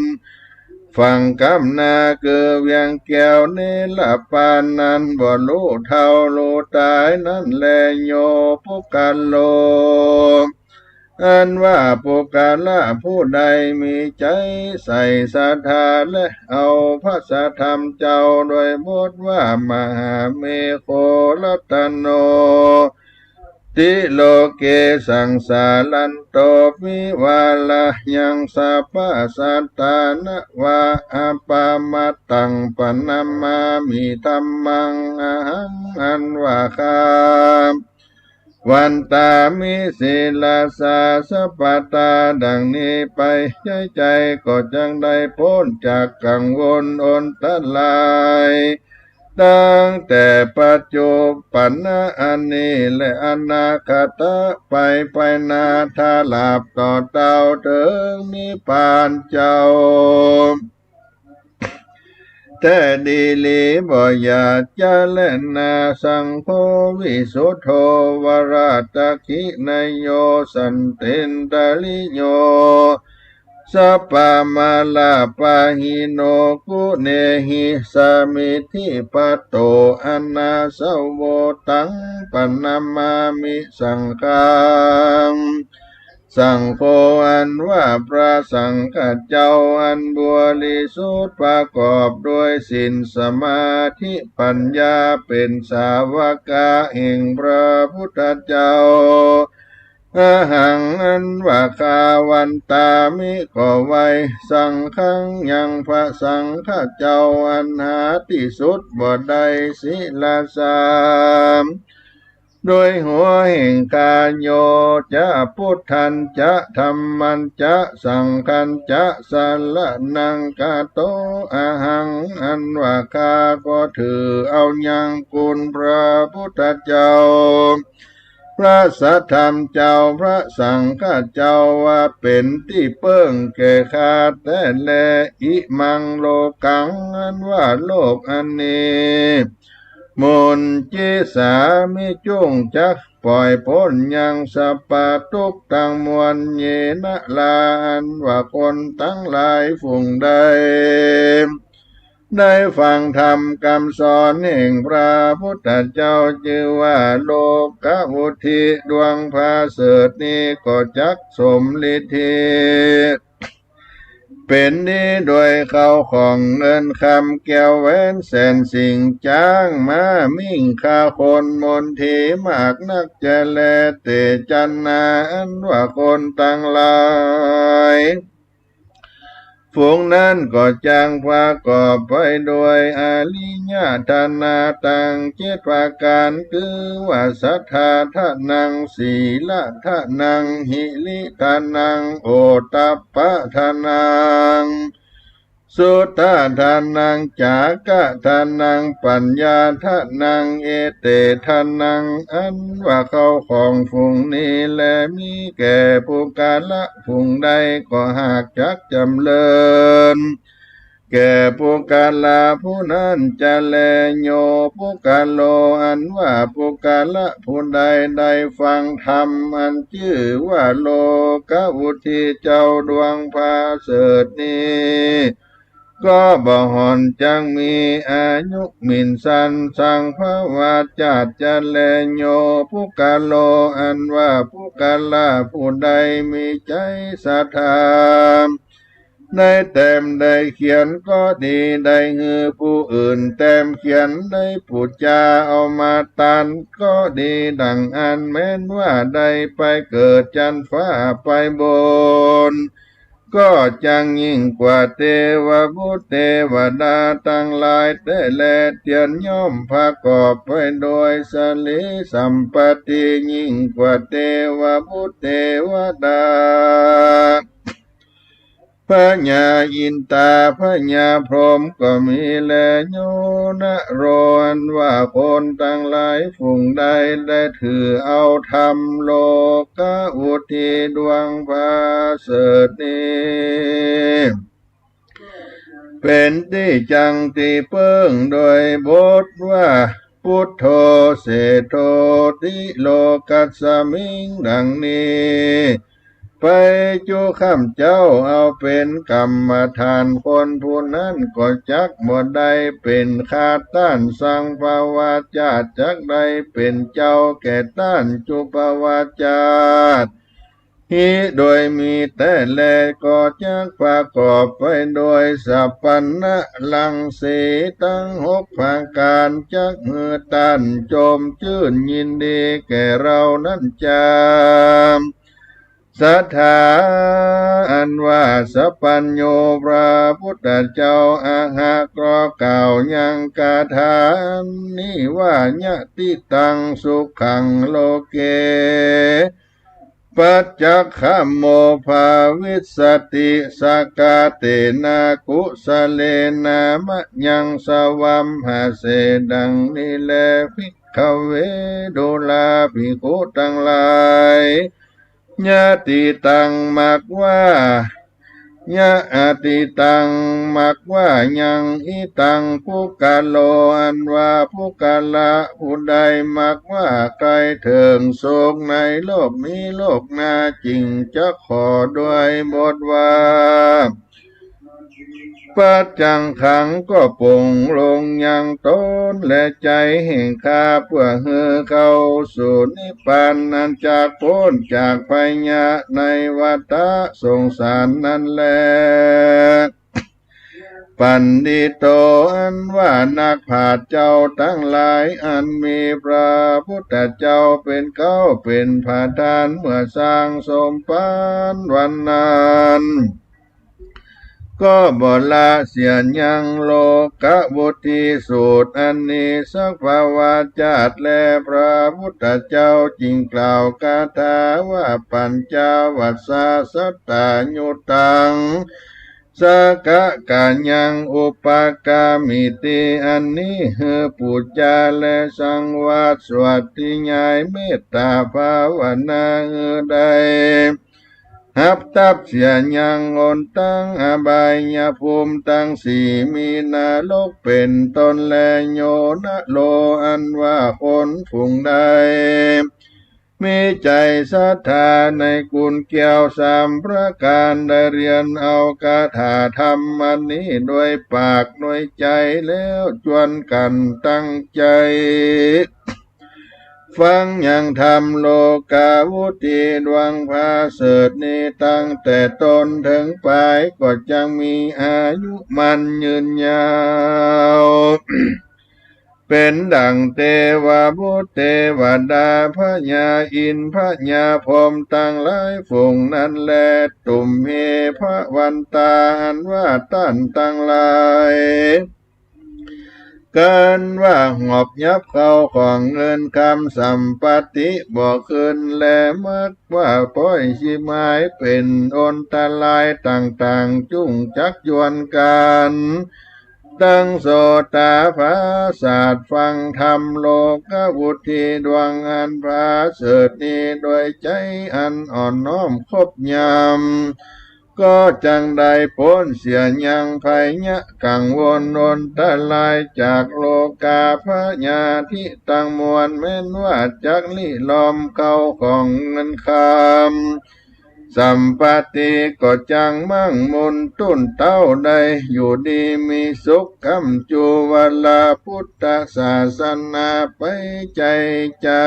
ฝั่งก้ำหน้าคือเวียงแก้วเนรปานนั้น บ่ฮู้เฒ่าฮู้ต๋ายนั้นแล โย ปุคคโล อันว่าปุคคละผู้ใดมีใจ๋ใส่ศรัทธา และเอาพระสัทธรรมเจ้า โดยบทว่ามหาเมโขรัตโน ติโลเกสังสารันโต วิวาระหัง สัพพะสัตตานะวา อัปปะมาตัง ปะนะมามิ ธัมมัง อะหัง อันว่าข้า วันตามิ ศิรสา สัพพะตา ดังนี้ไป ใจ๊ใจ๋ก็จักได้ป๊นจากกังวลอันตราย ตั้งแต่ปัจจุบันนะอันนี้ และอนาคตะไปไปหน้า ตราบต่อเต้าเถิงนิพพานเจ้า แต๊ดีหลีบ่อย่าจะแลนา สังโฆ วิสุทโธ วรตะขินโย สันตินตริโย สัพพะมาลาปะหิโน กุเณหิ สามิทธิปัตโต อนาสโว ตัง ปะนะมามิ สังฆัง สังโฆ อันว่าพระสังฆเจ้าอันบริสุทธิ์ ประกอบด้วยศีล สมาธิ ปัญญา เป๋นสาวกะแห่งพระพุทธเจ้า อะหัง อันว่าข้า วันตามิ ก็ไหว้ สังฆัง ยังพระสังฆเจ้าอันหาตี้สุดบ่ได้ ศิรสา โดยหัวแห่งข้า โย จะ พุทธัญจะ ธัมมัญจะ สังฆัญจะ สะระณัง คาโต อะหัง อันว่าข้าก็ถือเอายังคุณพระพุทธเจ้า พระสัทธรรมเจ้า พระสังฆเจ้า ว่าเป๋นตี้เปิ้งแก่ข้าแต๊แล อิมัง โลกัง อันว่าโลกอันนี้ มุญญิสสามิ จุ่งจักป่อยป๊นยัง สัพพะตุ๊กข์ตังมวล เยนะ ลา อันว่าคนตังหลายฝูงใด ได้ฟังธรรมกำสอนแห่งพระพุทธเจ้า จื้อว่าโลกะวุทิ ดวงผาเสริฐนี้ ก็จักสมฤทธิ เป๋นนี้โดยเข้าของเงินคำ แก้วแหวนแสนสิ่ง จ๊าง ม้า มิ่ง ข้าคน มนตรีมากนักจะแล เตชะนา อันว่าคนตังหลาย ฝูงนั้นก็จักประกอบไปด้วยอริยทานะตังเจ็ดประก๋าน คือว่า สัทธาทานัง สีลทานัง หิริทานัง โอตตัปปะทานัง สุตตะทานัง จาคะทานัง ปัญญาทานัง เอเตทานัง อันว่าเข้าของฝูงนี้แล มีแก่ปุคคละฝูงใด ก็หากจักจ๋ำเริญ แก่ปุคคละผู้นั้นจะแล โย ปุคคโล อันว่าปุคคละผู้ใดได้ฟังธรรมอันจื้อว่าโลกะวุทิเจ้าดวงผาเสริฐนี้ ก็บ่หอนจักมีอายุหมิ่นสัน สังภวะจาติจะแล โย ปุคคโล อันว่าปุคคละผู้ใดมีใจ๋ศรัทธา ได้แต้มได้เขียนก็ดี ได้หื้อผู้อื่นแต้มเขียน ได้ปู๋จาเอามาตานก็ดี ดังอั้นแม้นว่าได้ไปเกิดจั๊นฟ้าไปบน ก็จักยิ่งกว่าเตวบุตรเตวดาตังหลายแต๊แล เตียนย่อมประกอบไปโดยสรีสัมปัตติ ยิ่งกว่าเตวบุตรเตวดา พญาอินตา พญาพรหมก็มีแล โย นะโร อันว่าคนตังหลายฝูงใดได้ถือเอาธรรมโลกะวุทิดวงผาเสริฐนี้ เป๋นตี้จั้งตี้เปิ้งโดยบทว่า ปุทโธ เศรษฐโธ ติโลกัสสมิง ดังนี้ ไปจุค่ำเจ๊าเอาเป๋นกรรมฐาน คนผู้นั้นก็จักบ่ได้เป๋นฆาต้านสัง ภวชาติจักได้เป๋นเจ้าแก่ต้านจุภวชาติ หิโดยมีแต๊แล ก็จักประกอบไปโดยสัพพัญญะรังสีตังหกประก๋าน จักหื้อต้านจมจื้นยินดีแก่เฮานั้นจา สัตถา อันว่าสัพพัญญูพระพุทธเจ้าอะหะ ก็กล่าวยังคาถานี้ว่า ยะติตังสุขังโลเก ปัจจักขโมภาวิสสติ สกาเตนะกุสะเลนะ มะยังสวัมหะเส ดังนี้แล ภิกขเว ดูราภิกขุตังหลาย ยะติตัง มักว่า ยะติตัง มักว่ายัง อิตังปุคคะโล อันว่าปุคคละผู้ใด มักว่าใค่เถิงสุขในโลกนี้โลกหน้า จึงจักขอด้วยบทว่า ปัจจังขัง ก็ปลงลงยังต๋นและใจ๋แห่งข้า เปื้อหื้อเข้าสู่นิพพาน อันจักป๊นจากภัยยะในวัฏฏะสงสารนั้นแล ปัณฑิโต อันว่านักปราชญ์เจ้าตังหลาย อันมีพระพุทธเจ้าเป๋นเก๊าเป๋นประธาน เมื่อสร้างสมภารวันนั้น ก็บ่ละเสียยังโลกะวุตถีสูตรอันนี้สัก ภวชาติแล พระพุทธเจ้าจึงกล่าวคาถาว่า ปัญจวัสสะสัตตายุตัง สะกะกะยัง อุปกามิติ อันนี้หื้อปู๋จาและสังวาสสวดทิยายเมตตาภาวนา หื้อได้ฮับทับเสียยังหนตังอบายภูมิตังสี่ มีนรกเป๋นต้นแล โยนะโล อันว่าคนผู้ใด มีใจ๋ศรัทธาในกุนแก้วสามประก๋าน ได้เฮียนเอาคาถาธรรมอันนี้โดยปากโดยใจ๋แล้ว จวนกั๋นตั้งใจ๋ ฟังยังธรรมโลกาวุตถีดวงผาเสริฐนี้ ตั้งแต่ต้นเถิงป๋าย ก็จักมีอายุมั่นยืนยาว เป๋นดั่งเตวบุตรเตวดา พญาอินทร์พญาพรหมตังหลายฝูงนั้นแล ตุมเห ภะวันตา อันว่าต้านตังหลาย กั๋นว่าหอบหยับเข้าของเงินคำสัมปัตติบ่คืนแล มักว่าป้อยฉิบหาย เป๋นอันตรายต่างๆ จุ่งจักจวนกั๋น ตังโสตาผาสาท ฟังธรรมโลกะวุตถีดวงอันผาเสริฐนี้ โดยใจ๋อันอ่อนน้อมคบยำ ก็จักได้ป๊นเสียยังภัยยะกังวลอันตรายจากโลกาพยาธิตังมวล แม้นว่าจักลิลอมเข้าของเงินคำ สัมปัตติก็จักมั่งมูลตุ้นเต๊าได้อยู่ดีมีสุข ก้ำจู๋วาระพุทธศาสนาไปใจ๋ใจ๋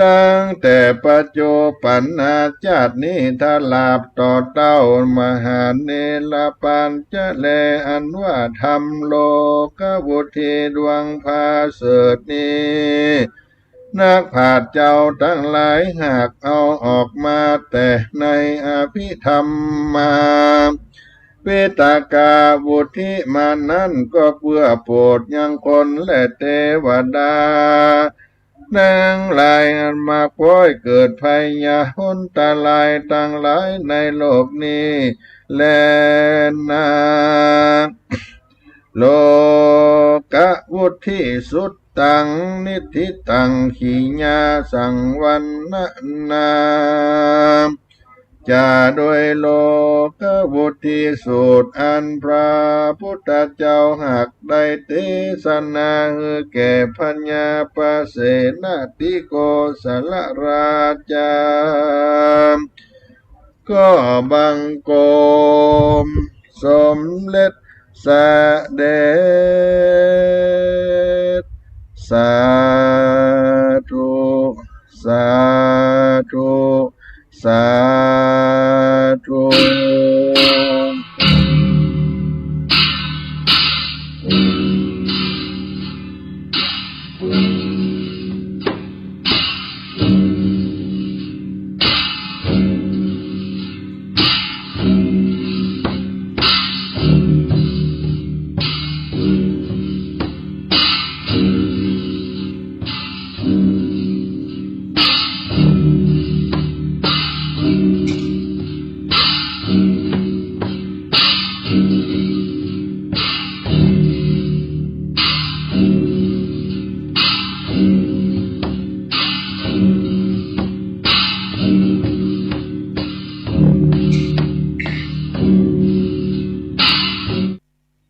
ตั้งแต่ปัจจุบันนาจาตินี้ ตราบต่อเต๊ามหาเนรปานจะแล อันว่าธรรมโลกะวุตถีดวงผาเสริฐนี้ นักปราชญ์เจ้าตังหลายหากเอาออกมาแต่ในอภิธรรมาปิฎกวุตถีมานั้น ก็เปื้อโปรดยังคนและเตวดาตังหลายอันมาป๊อยเกิดภัยยะอันตรายตังหลายในโลกนี้แลนา โลกะวุตถีสุตตัง นิฏฐิตัง ขียาสังวัณณนา จาโดยโลกะวุตถีสูตรอันพระพุทธเจ้าหากได้เตสนาหื้อแก่พญาปเสนทิโกศลราชา ก็บังคมสมเร็จเสด็จ สาธุ สาธุ สาธุ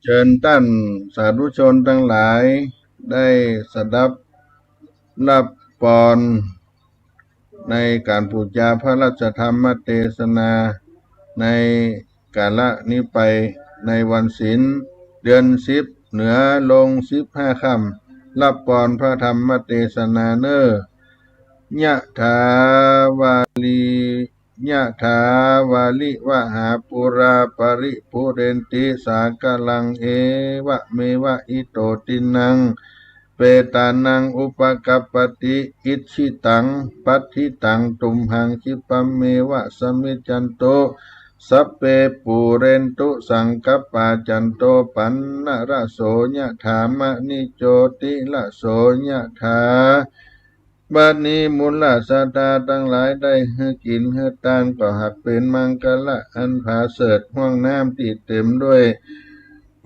เจิญต้านสาธุชนตังหลายได้สดับฮับปอน ในก๋านปู๋จาพระราชธรรมเตสนา ในกาละนี้ไป ในวันศีล เดือนสิบ เหนือลงสิบห้าค่ำ ฮับปอนพระธรรมเตสนาเน่อ ยะถาวาลี ยะถาวาริวหาปูรา ปะริปูเรนติสาคะลัง เอวะเมวะ อิโต ตินนัง เปตานัง อุปะกัปปะติ อิจฉิตัง ปัตถิตัง ตุมหัง ขิปปะเมวะ สะมิชชันตุ สัพเพ ปูเรนตุ สังกัปปา จันโท ปัณณะระโส ยะถา มะณิ โจติระโส ยะถา บัดนี้มูลศรัทธาตังหลายได้หื้อกิ๋นหื้อตาน ก็หากเป๋นมังคละอันผาเสริฐ ห้องน้ำตี้เต๋มด้วย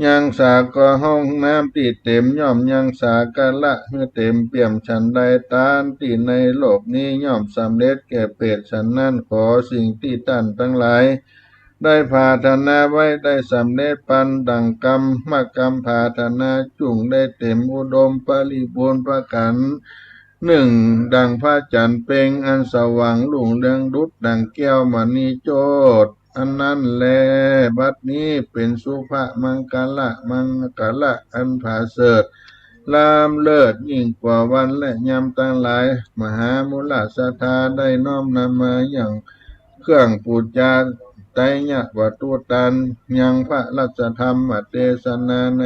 ยังสา ก็ห้องน้ำตี้เต๋มย่อมยังสาคะละหื้อเต๋มเปี่ยมฉันใด ตานตี้ในโลกนี้ย่อมสำเร็จแก่เปรตฉันนั้น ขอสิ่งตี้ต้านตังหลายได้ผาถนาไว้ได้สำเร็จปันดั่งกรรมกรรมผาถนา จุ่งได้เต๋มอุดมบริบูรณ์ประก๋าน นึ่ง ดั่งพระจันทร์เพ็งอันสว่างรุ่งเรืองดุจดั่งแก้วมณีโชติ อันนั้นแล บัดนี้เป๋นสุภมังคละ มังคละอันผาเสริฐ ล้ำเลิศยิ่งกว่าวันและยามตังหลาย มหามูลศรัทธาได้น้อมนำมาอย่างเครื่องปู๋จา ไตรยวัตถุตาน ยังพระราชธรรมเตสนาใน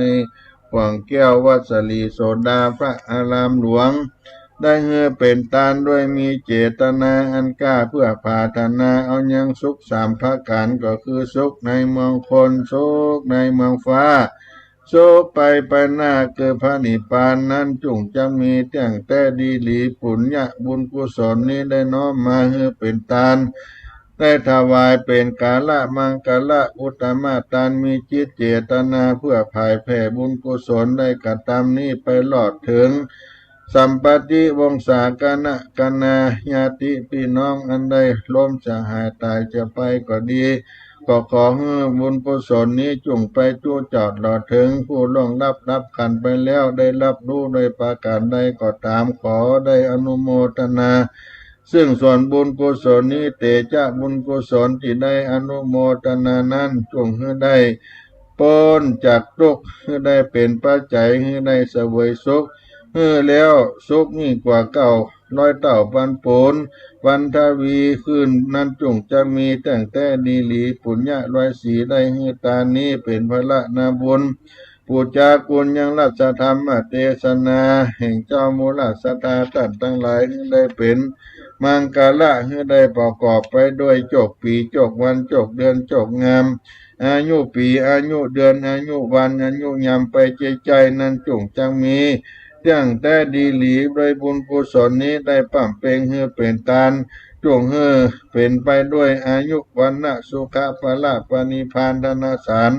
บ่วงแก้ววัดสะหลีโสดา พระอารามหลวง ได้หื้อเป๋นตานด้วยมีเจตนาอันกล้า เพื่อผาถนาเอายังสุขสามประก๋าน ก็คือสุขในเมืองคน สุขในเมืองฟ้า สุขไปไปหน้าคือพระนิพพานนั้น จุ่งจักมีเตี้ยงแต๊ดีหลี ปุญญะบุญกุศลนี้ได้น้อมมาหื้อเป๋นตาน ได้ถวายเป๋นกาละมังคละอุตตมตาน มีจิตเจตนาเพื่อเผยแผ่บุญกุศล ได้กระตำนี้ไปหลอดเถิงสัมปติวงศาคณะคณาญาติปี้น้อง อันได้ล้มสหายต๋ายจากไปก็ดี ก็ขอหื้อบุญกุศลนี้จุ่งไปจุจอดหลอดเถิงผู้ล่วงลับดับขันธ์ไปแล้ว ได้ฮับฮู้โดยประก๋านใดก็ต๋าม ขอได้อนุโมทนา ซึ่งส่วนบุญกุศลนี้ เตจะบุญกุศลตี้ได้อนุโมทนานั้น จุ่งหื้อได้ป๊นจากตุ๊กข์ หื้อได้เป๋นปัจจัย หื้อได้เสวยสุข หื้อแล้วสุขยิ่งกว่าเก้าร้อยเต้าปันปูน ปันทวีขึ้นนั้น จุ่งจักมีเตี้ยงแต๊ดีหลี ปุญญะร้อยสี่ ได้หื้อตานนี้เป๋นพละนาบุญ ปู๋จากุณยังราชธรรมเตสนาแห่งเจ้ามูลศรัทธาต้านตังหลาย หื้อได้เป๋นมังคละ หื้อได้ประกอบไปด้วยจกปี๋ จกวัน จกเดือน จกยาม อายุปี๋ อายุเดือน อายุวัน อายุยามไปใจ้ๆ นั้น จุ่งจักมีเตี้ยงแต๊ดีหลี โดยบุญกุศลนี้ได้ปำเป็งหื้อเป๋นตาน จุ่งหื้อเป๋นไปด้วยอายุ วรรณะ สุขะ พละ ปรินิพพาน ธนสาร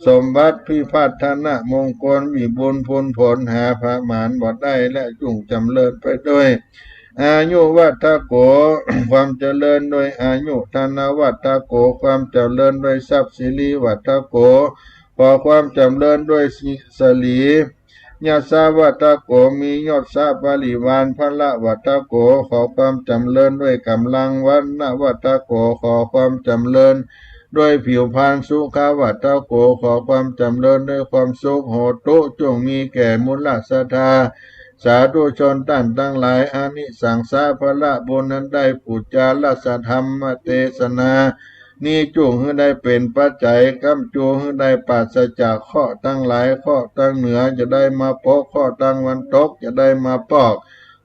สมบัติ พิพัฒนมงคล วิบูลย์พูนผล หาประมาณบ่ได้ และจุ่งจ๋ำเริญไปด้วยอายุวัฒโข ความเจริญด้วยอายุ ธนวัฒโข ความเจริญด้วยทรัพย์ สิริวัฒโข ขอความจ๋ำเริญด้วยสิ สลี ยศวัตโก มียศปริวาร พลวัตโก ขอความจ๋ำเริญด้วยก๋ำลัง วรรณวัตโก ขอความจ๋ำเริญด้วยผิวพรรณ สุขวัตโก ขอความจ๋ำเริญด้วยความสุข โหตุ จงมีแก่มูลศรัทธา สาธุชนต้านตังหลาย อานิสังสะผลบุญอันได้ปู๋จาราสธรรมเตสนา นี้จุ่งหื้อได้เป๋นปัจจัย ก๋ำจูหื้อได้ปราศจากเคราะห์ตังหลาย เคราะห์ตังเหนือจะได้มาปก เคราะห์ตังวันตกจะได้มาปอก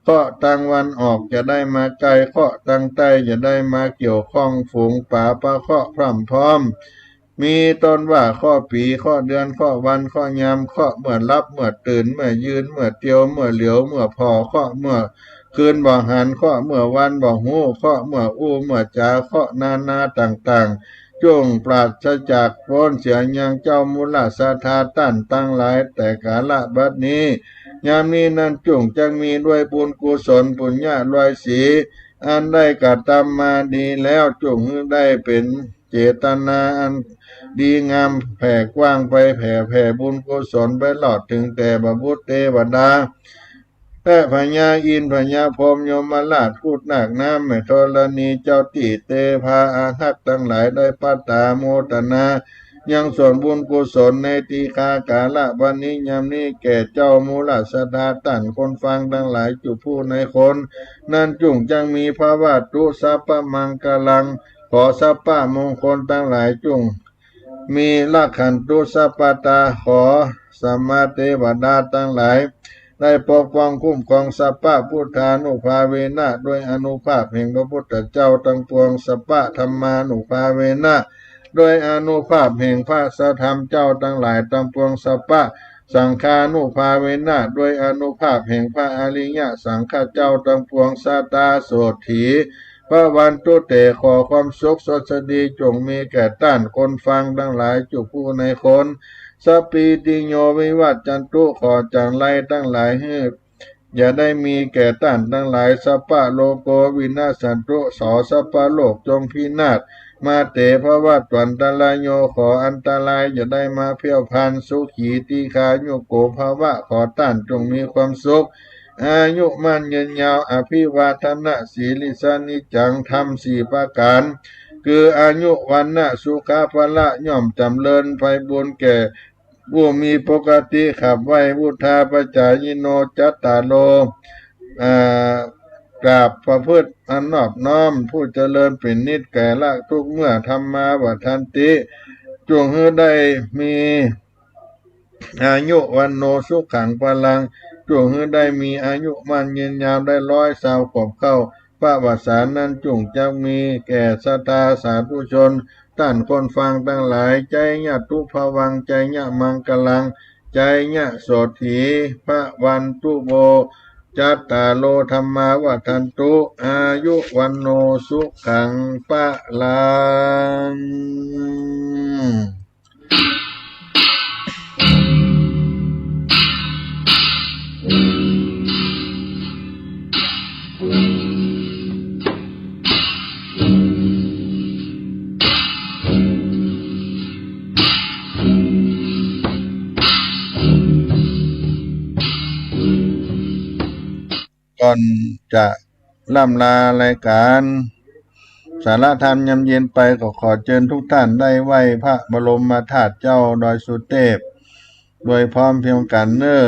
เคราะห์ตังวันออกจะได้มาใก้ เคราะห์ตังใต้จะได้มาเกี่ยวข้องฝูง ป๋าปะเคราะห์พร่ำพร้อม มีต้นว่าเคราะห์ปี๋ เคราะห์เดือน เคราะห์วัน เคราะห์ยาม เคราะห์เมื่อหลับเมื่อตื่น เมื่อยืนเมื่อเตียว เมื่อเหลียวเมื่อผ่อ เคราะห์เมื่อคืนบ่หัน เคราะห์เมื่อวันบ่ฮู้ เคราะห์เมื่ออู้เมื่อจ๋า เคราะห์นานาต่างๆ จุ่งปราศจากป๊นเสียยังเจ้ามูลศรัทธาต้านตังหลาย แต่กาละบัดนี้ ยามนี้นั้นจุ่งจักมีด้วยบุญกุศลปุญญาลอยสี อันได้กระตำมาดีแล้ว จุ่งหื้อได้เป๋นเจตนาอันดีงามแผ่กว้างไป แผ่แผ่บุญกุศลไปหลอดเถิงแต่บรรพบุรุษเตวดา และพญาอินทร์ พญาพรหม ยมราช พูดนาคน้ำ แม่ธรณี เจ้าตี้เตพาอาฮักตังหลายได้ปัตตาโมทนา ยังส่วนบุญกุศลในตีฆากาละบัดนี้ยามนี้แก่เจ้ามูลศรัทธาต้านคนฟังตังหลายจุผู้ในคน นั้นจุ่งจักมี ภะวะตุ สัพพะมังคลัง ขอสัพพะมงคลตังหลายจุ่ง มี รักขันตุ สัพพะตา ขอสมมาเตวดาตังหลาย ได้ปกป้องคุ้มครอง สัพพะพุทธานุภาเวนะ ด้วยอานุภาพแห่งพระพุทธเจ้าตังปวง สัพพะธัมมานุภาเวนะ ด้วยอานุภาพแห่งพระสัทธรรมเจ้าตังหลายตังปวง สัพพะสังฆานุภาเวนะ ด้วยอานุภาพแห่งพระอริยสังฆเจ้าตังปวง สะตา โสตถี ภะวันตุ เต ขอความสุขสวัสดีจุ่งมีแก่ต้านคนฟังตังหลายจุผู้ในคน สัพพีติโย วิวัจจันตุ ขอจังไรตังหลายหื้ออย่าได้มีแก่ต้านตังหลาย สัพพะโรโก วินัสสันตุ ขอสัพพะโรคจงพินาศ มาเต ภะวัตวันตะราโย ขออันตรายอย่าได้มาเพี้ยวพาน สุขี ตีฆายุโก ภะวะ ขอต้านจุ่งมีความสุข อายุมั่นยืนยาว อภิวาทนะสีลิสสะ นิจจัง ธรรมสี่ประก๋าน คืออายุ วรรณะ สุขะ พละ ย่อมจ๋ำเริญไพบูลย์แก่ผู้มีปกติขับไหว้ วุฑฒาปจายิโน จัตตาโร อ่า กราบประพฤติอันนอบน้อม ผู้เจริญเป๋นนิจแก่ละทุกเมื่อ ธัมมา วัฑฒันติ จุ่งหื้อได้มี อายุ วรรณโณ สุขัง พลัง จุ่งหื้อได้มีอายุมั่นยืนยาวได้ร้อยซาวขวบเข้า พระวสสานั้นจุ่งจักมีแก่ศรัทธาสาธุชน ต้านคนฟังตังหลาย ไชยะตุ ภะวัง ไชยะมังคลัง ไชยะโสตถี ภะวันตุ โว จัตตาโร ธัมมา วัฑฒันตุ อายุ วรรณโณ สุขัง พลัง ก่อนจะ ร่ำลารายก๋านสาระธรรมยามเย็นไป ก็ขอเจิญทุกต้านได้ไหว้พระบรมธาตุเจ้าดอยสุเตพ โดยพร้อมเพรียงกั๋นเน้อ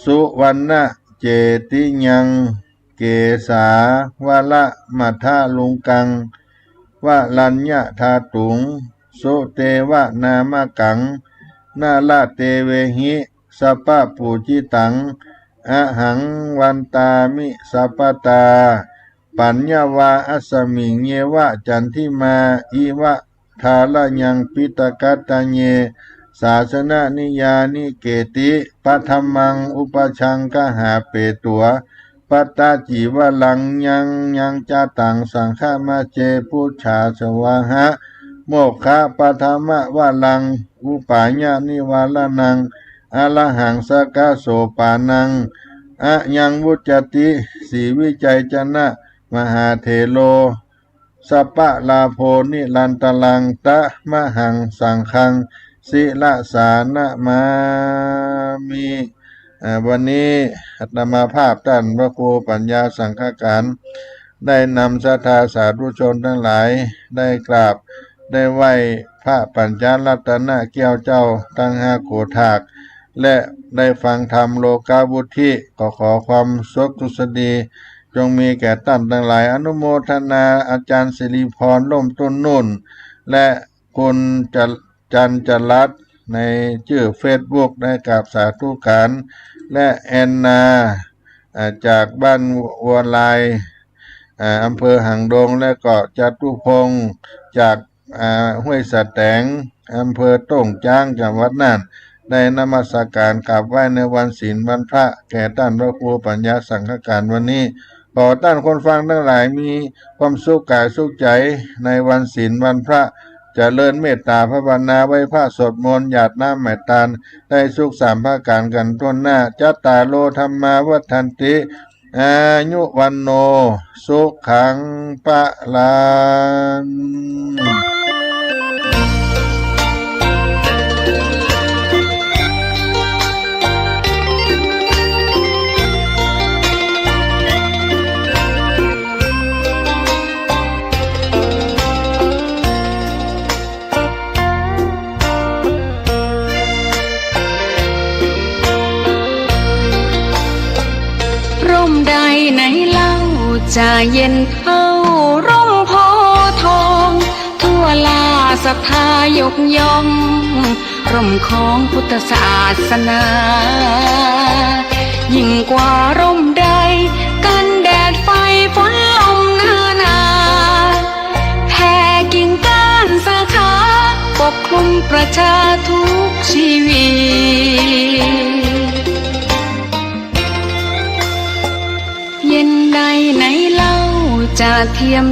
สุวัณณะเจติยัง เกสาวละมัทธะลุงกัง วรัญญะธาตุง สุเตวะนามะกัง นระเตเวหิ สัพพะปูจิตัง อะหัง วันตามิ สัพพะตา ปัญญวา อัสสมิง เยวะ จันทิมา อิวะ ทาระยัง ปิตะกัตตะเย สาสนะนิยานิเกติ ปะทะมัง อุปะชังคะหาเปตั๋ว ปัตตะจิวะรัง ยัง ยังจะตัง สังฆะมะเจ ปุจฉาสวาหะ โมกขะปะทะมะวะรัง อุปายะนิวาระนัง อะระหัง สะกะโสปานัง อะยังวุจจติ สีวิไชยจะนะ มหาเถโร สัพพะลาโภ นิรันตะรัง ตะมะหัง สังฆัง ศิระสานะมามิ อ่า วันนี้อาตมาภาพต้านพระครูปัญญาสังฆการ ได้นำศรัทธาสาธุชนตังหลาย ได้กราบ ได้ไหว้พระปัญจรัตนะเกี้ยวเจ้าตังห้าโขดถาก และได้ฟังธรรมโลกาวุทิ ก็ขอความสุขดุษฎี จงมีแก่ต้านตังหลาย อนุโมทนาอาจารย์สิริพร ล่มต้นนุ่น และคุณจัน จันจรัตน์ ในจื้อเฟซบุ๊ก ได้กราบสาธุการ และแอนนา อ่า จากบ้านวัวลาย อ่า อำเภอหางดง และก็จตุพงษ์ จาก อ่า ห้วยสะแตง อำเภอโต้งจ๊าง จังหวัดน่าน ได้นมัสการกราบไหว้ในวันศีลวันพระ แก่ต้านพระครูปัญญาสังฆการวันนี้ ขอต้านคนฟังตังหลายมีความสุขก๋ายสุขใจ๋ในวันศีลวันพระ เจริญเมตตาภาวนา ไหว้พระสวดมนต์ หยาดน้ำไหว้ตาน ได้สุขสามประก๋านกั๋นถ้วนหน้า จัตตาโร ธัมมา วัฑฒันติ อายุ วัณโณ สุขัง พลัง ร่มใดไหนเล่าจะเย็นเท่าร่มโพธิ์ทอง ทั่วราชศรัทธายกย่อง ร่มของพุทธศาสนา ยิ่งกว่าร่มใด กันแดดไฟฝนลมนานา แผ่กิ่งก้านสาขา ปกคลุมประชาทุกชีวิต เย็นใดไหนเล่าจะเทียม